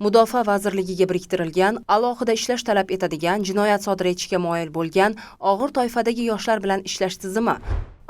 Mudofaa vazirligiga biriktirilgan, alohida ishlash talab etadigan, jinoyat sodir etishga moyil bo'lgan og'ir toifadagi yoshlar bilan ishlash tizimi.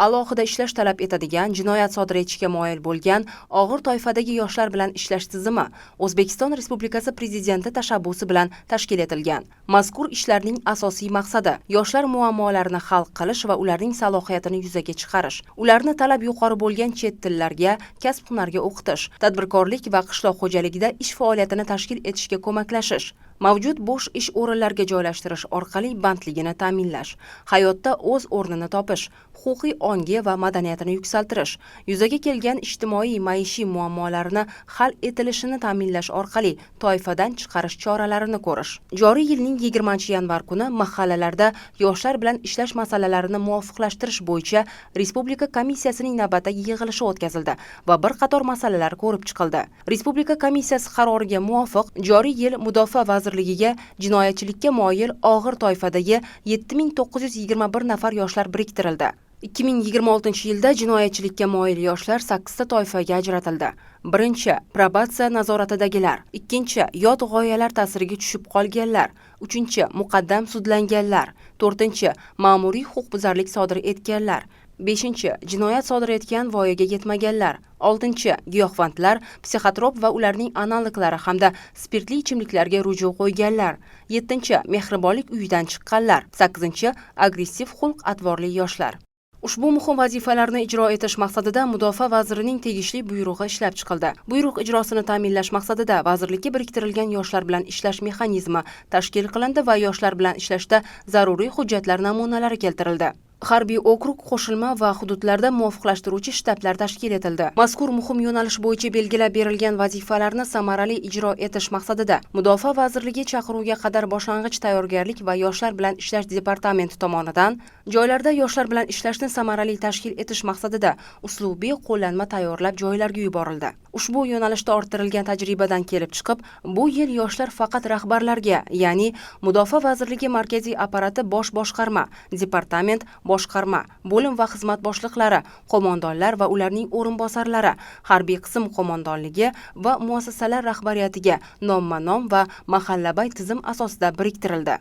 Alohida ishlash talab etadigan, jinoyat sodir etishga moyil bo'lgan og'ir toifadagi yoshlar bilan ishlash tizimi O'zbekiston Respublikasi Prezidenti tashabbusi bilan tashkil etilgan. Mazkur ishlarning asosiy maqsadi yoshlar muammolarini hal qilish va ularning salohiyatini yuzaga chiqarish, ularni talab yuqori bo'lgan chet tillarga, kasb hunarga o'qitish, tadbirkorlik va qishloq xo'jaligida ish faoliyatini tashkil etishga ko'maklashish, mavjud bo'sh ish o'rinlariga joylashtirish orqali bandligini ta'minlash, hayotda o'z o'rnini topish, huquqiy ongi va madaniyatini yuksaltirish, yuzaga kelgan ijtimoiy maishiy muammolarni hal etilishini ta'minlash orqali toifadan chiqarish choralarini ko'rish. Joriy yilning 20 yanvar kuni mahallalarda yoshlar bilan ishlash masalalarini muvofiqlashtirish bo'yicha respublika komissiyasining navbatdagi yig'ilishi o'tkazildi va bir qator masalalar ko'rib chiqildi. Respublika komissiyasi qaroriga muvofiq, joriy yil Mudofaa vazirligiga jinoyatchilikka moyil og'ir toifadagi 7921 nafar yoshlar biriktirildi. 2026 yilda jinoyatchilikka moyil yoshlar sakkizta toifaga ajratildi. Birinchi, probatsiya nazoratidagilar; ikkinchi, yot g'oyalar ta'siriga tushib qolganlar; uchinchi, muqaddam sudlanganlar; to'rtinchi, ma'muriy huquqbuzarlik sodir etganlar; beshinchi, jinoyat sodir etgan, voyaga yetmaganlar; oltinchi, giyohvandlar, psixotrop va ularning analoglari hamda spirtli ichimliklarga ruju qo'yganlar; yettinchi, mehribonlik uyidan chiqqanlar; sakkizinchi, agressiv xulq atvorli yoshlar. Ushbu muhim vazifalarni ijro etish maqsadida Mudofaa vazirining tegishli buyrug'i ishlab chiqildi. Buyruq ijrosini ta'minlash maqsadida vazirlikka biriktirilgan yoshlar bilan ishlash mexanizmi tashkil qilindi va yoshlar bilan ishlashda zaruriy hujjatlar namunalari keltirildi. Harbiy okrug, qo'shilma va hududlarda muvofiqlashtiruvchi shtablar tashkil etildi. Mazkur muhim yo'nalish bo'yicha belgilab berilgan vazifalarni samarali ijro etish maqsadida Mudofaa vazirligi chaqiruvga qadar boshlang'ich tayyorgarlik va yoshlar bilan ishlash departamenti tomonidan joylarda yoshlar bilan ishlashni samarali tashkil etish maqsadida uslubiy qo'llanma tayyorlab, joylarga yuborildi. Ushbu yo'nalishda orttirilgan tajribadan kelib chiqib, bu yil yoshlar faqat rahbarlarga, ya'ni Mudofaa vazirligi markaziy apparati bosh boshqarma, departament, boshqarma, bo'lim va xizmat boshliqlari, qo'mondonlar va ularning o'rinbosarlari, harbiy qism qo'mondonligi va muassasalar rahbariyatiga nomma nom va mahallabay tizim asosida biriktirildi.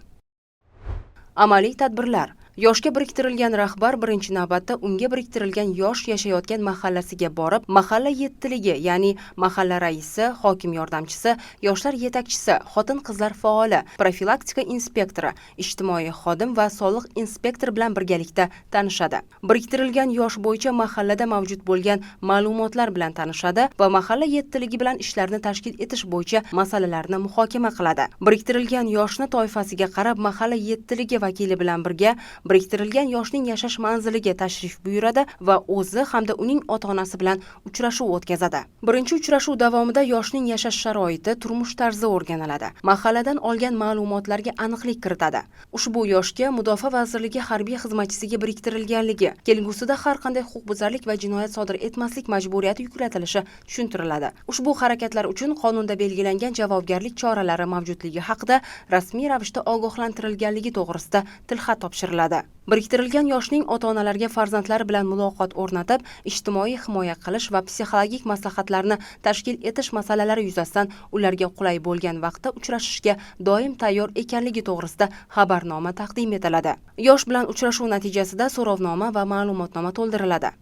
Amaliy tadbirlar. Yoshga biriktirilgan rahbar birinchi navbatda unga biriktirilgan yosh yashayotgan mahallasiga borib, mahalla yettiligi, ya'ni mahalla raisi, hokim yordamchisi, yoshlar yetakchisi, xotin qizlar faoli, profilaktika inspektori, ijtimoiy xodim va soliq inspektori bilan birgalikda tanishadi. Biriktirilgan yosh bo'yicha mahallada mavjud bo'lgan ma'lumotlar bilan tanishadi va mahalla yettiligi bilan ishlarni tashkil etish bo'yicha masalalarni muhokama qiladi. Biriktirilgan yoshni toifasiga qarab mahalla yettiligi vakili bilan birga biriktirilgan yoshning yashash manziliga tashrif buyuradi va o'zi hamda uning ota onasi bilan uchrashuv o'tkazadi. Birinchi uchrashuv davomida yoshning yashash sharoiti, turmush tarzi o'rganiladi, mahalladan olgan ma'lumotlarga aniqlik kiritadi. Ushbu yoshga Mudofaa vazirligi harbiy xizmatchisiga biriktirilganligi, kelgusida har qanday huquqbuzarlik va jinoyat sodir etmaslik majburiyati yuklatilishi tushuntiriladi. Ushbu harakatlar uchun qonunda belgilangan javobgarlik choralari mavjudligi haqida rasmiy ravishda ogohlantirilganligi to'g'risida tilxat topshiriladi. Biriktirilgan yoshning ota onalariga farzandlari bilan muloqot o'rnatib, ijtimoiy himoya qilish va psixologik maslahatlarni tashkil etish masalalari yuzasidan ularga qulay bo'lgan vaqtda uchrashishga doim tayyor ekanligi to'g'risida xabarnoma taqdim etiladi. Yosh bilan uchrashuv natijasida so'rovnoma va ma'lumotnoma to'ldiriladi.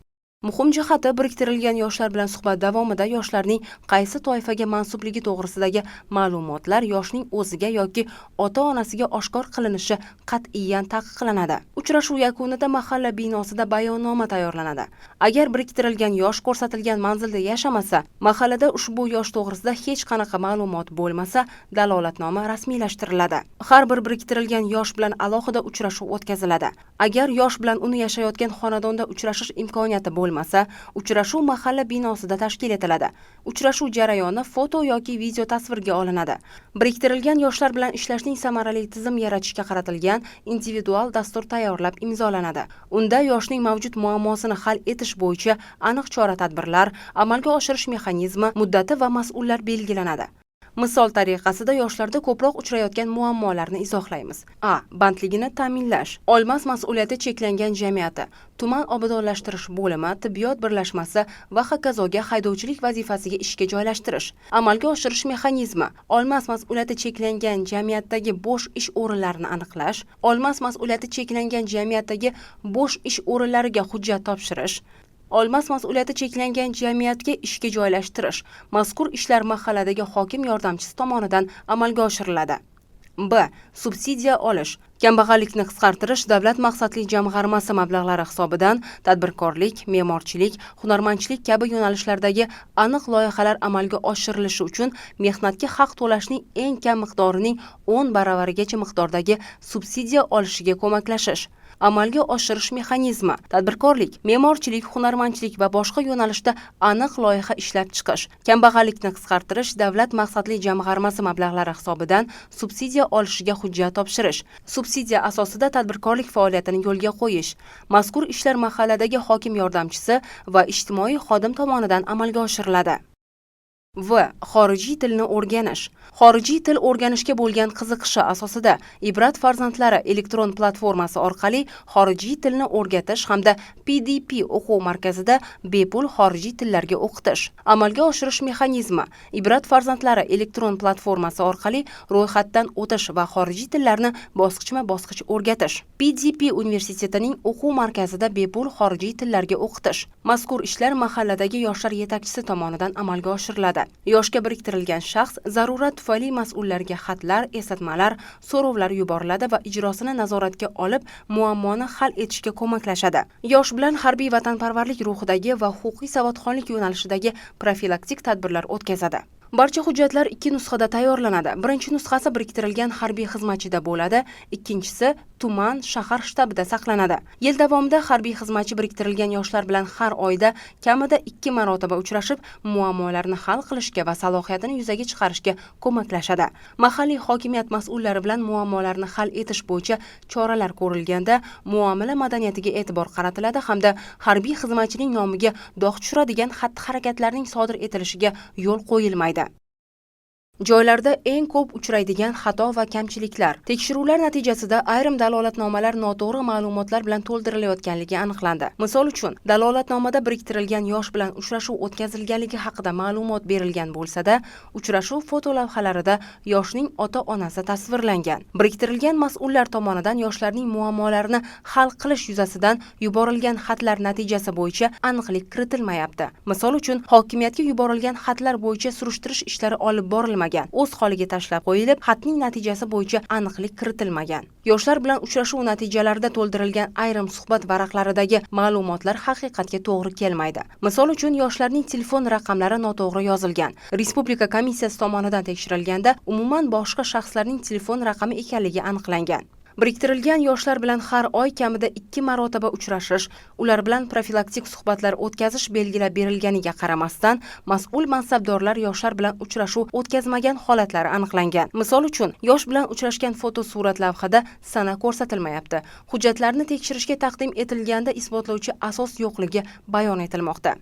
Muhim jihati, biriktirilgan yoshlar bilan suhbat davomida yoshlarning qaysi toifaga mansubligi to'g'risidagi ma'lumotlar yoshning o'ziga yoki ota onasiga oshkor qilinishi qat'iyan taqiqlanadi. Uchrashuv yakunida mahalla binosida bayonnoma tayyorlanadi. Agar biriktirilgan yosh ko'rsatilgan manzilda yashamasa, mahallada ushbu yosh to'g'risida hech qanaqa ma'lumot bo'lmasa, dalolatnoma rasmiylashtiriladi. Har bir biriktirilgan yosh bilan alohida uchrashuv o'tkaziladi. Agar yosh bilan uni yashayotgan xonadonda uchrashish imkoniyati bo'lmasa, uchrashuv mahalla binosida tashkil etiladi. Uchrashuv jarayoni foto yoki video tasvirga olinadi. Biriktirilgan yoshlar bilan ishlashning samarali tizim yaratishga qaratilgan individual dastur tayyorlab, imzolanadi. Unda yoshning mavjud muammosini hal etish bo'yicha aniq chora tadbirlar amalga oshirish mexanizmi, muddati va mas'ullar belgilanadi. Misol tariqasida yoshlarda ko'proq uchrayotgan muammolarni izohlaymiz. A. Bandligini ta'minlash. Olmas mas'uliyati cheklangan jamiyati, tuman obodonlashtirish bo'limi, tibbiyot birlashmasi va hokazoga haydovchilik vazifasiga ishga joylashtirish. Amalga oshirish mexanizmi: Olmas mas'uliyati cheklangan jamiyatdagi bo'sh ish o'rinlarini aniqlash, Olmas mas'uliyati cheklangan jamiyatdagi bo'sh ish o'rinlariga hujjat topshirish, Olmas mas'uliyati cheklangan jamiyatga ishga joylashtirish. Mazkur ishlar mahalladagi hokim yordamchisi tomonidan amalga oshiriladi. B. Subsidiya olish. Kambag'allikni qisqartirish davlat maqsadli jamg'armasi mablag'lari hisobidan tadbirkorlik, me'morchilik, hunarmandchilik kabi yo'nalishlardagi aniq loyihalar amalga oshirilishi uchun mehnatga haq to'lashning eng kam miqdorining 10 baravarigacha miqdordagi subsidiya olishiga ko'maklashish. Amalga oshirish mexanizmi: tadbirkorlik, me'morchilik, hunarmandchilik va boshqa yo'nalishda aniq loyiha ishlab chiqish. Kambag'allikni qisqartirish davlat maqsadli jamg'armasi mablag'lari hisobidan subsidiya olishiga hujjat topshirish. Subsidiya asosida tadbirkorlik faoliyatini yo'lga qo'yish. Mazkur ishlar mahalladagi hokim yordamchisi va ijtimoiy xodim tomonidan amalga oshiriladi. V. Xorijiy tilni o'rganish. Xorijiy til o'rganishga bo'lgan qiziqishi asosida Ibrat farzandlari elektron platformasi orqali xorijiy tilni o'rgatish hamda PDP o'quv markazida bepul xorijiy tillarga o'qitish. Amalga oshirish mexanizmi: Ibrat farzandlari elektron platformasi orqali ro'yxatdan o'tish va xorijiy tillarni bosqichma-bosqich o'rgatish. PDP universitetining o'quv markazida bepul xorijiy tillarga o'qitish. Mazkur ishlar mahalladagi yoshlar yetakchisi tomonidan amalga oshiriladi. Yoshga biriktirilgan shaxs zarurat tufayli mas'ullarga xatlar, eslatmalar, so'rovlar yuboriladi va ijrosini nazoratga olib, muammoni hal etishga ko'maklashadi. Yosh bilan harbiy vatanparvarlik ruhidagi va huquqiy savodxonlik yo'nalishidagi profilaktik tadbirlar o'tkazadi. Barcha hujjatlar 2 nusxada tayyorlanadi. Birinchi nusxasi biriktirilgan harbiy xizmatchida bo'ladi, ikkinchisi tuman, shahar shtabida saqlanadi. Yil davomida harbiy xizmatchi biriktirilgan yoshlar bilan har oyda kamida 2 marotaba uchrashib, muammolarni hal qilishga va salohiyatini yuzaga chiqarishga ko'maklashadi. Mahalliy hokimiyat mas'ullari bilan muammolarni hal etish bo'yicha choralar ko'rilganda muomala madaniyatiga e'tibor qaratiladi hamda harbiy xizmatchining nomiga dog' tushiradigan xatti-harakatlarning sodir etilishiga yo'l qo'yilmaydi. Joylarda eng ko'p uchraydigan xato va kamchiliklar. Tekshiruvlar natijasida ayrim dalolatnomalar noto'g'ri ma'lumotlar bilan to'ldirilayotganligi aniqlandi. Misol uchun, dalolatnomada biriktirilgan yosh bilan uchrashuv o'tkazilganligi haqida ma'lumot berilgan bo'lsa-da, uchrashuv fotolavhalarida yoshning ota-onasi tasvirlangan. Biriktirilgan mas'ullar tomonidan yoshlarning muammolarini hal qilish yuzasidan yuborilgan xatlar natijasi bo'yicha aniqlik kiritilmayapti. Misol uchun, hokimiyatga yuborilgan xatlar bo'yicha surishtirish ishlari olib borilmagan. O'z holiga tashlab qo'yilib, xatning natijasi bo'yicha aniqlik kiritilmagan. Yoshlar bilan uchrashuv natijalarida to'ldirilgan ayrim suhbat varaqlaridagi ma'lumotlar haqiqatga to'g'ri kelmaydi. Misol uchun, yoshlarning telefon raqamlari noto'g'ri yozilgan. Respublika komissiyasi tomonidan tekshirilganda, umuman boshqa shaxslarning telefon raqami ekanligi aniqlangan. Biriktirilgan yoshlar bilan har oy kamida 2 marotaba uchrashish, ular bilan profilaktik suhbatlar o'tkazish belgilab berilganiga qaramasdan, mas'ul mansabdorlar yoshlar bilan uchrashuv o'tkazmagan holatlari aniqlangan. Misol uchun, yosh bilan uchrashgan fotosurat lavhada sana ko'rsatilmayapti. Hujjatlarni tekshirishga taqdim etilganda isbotlovchi asos yo'qligi bayon etilmoqda.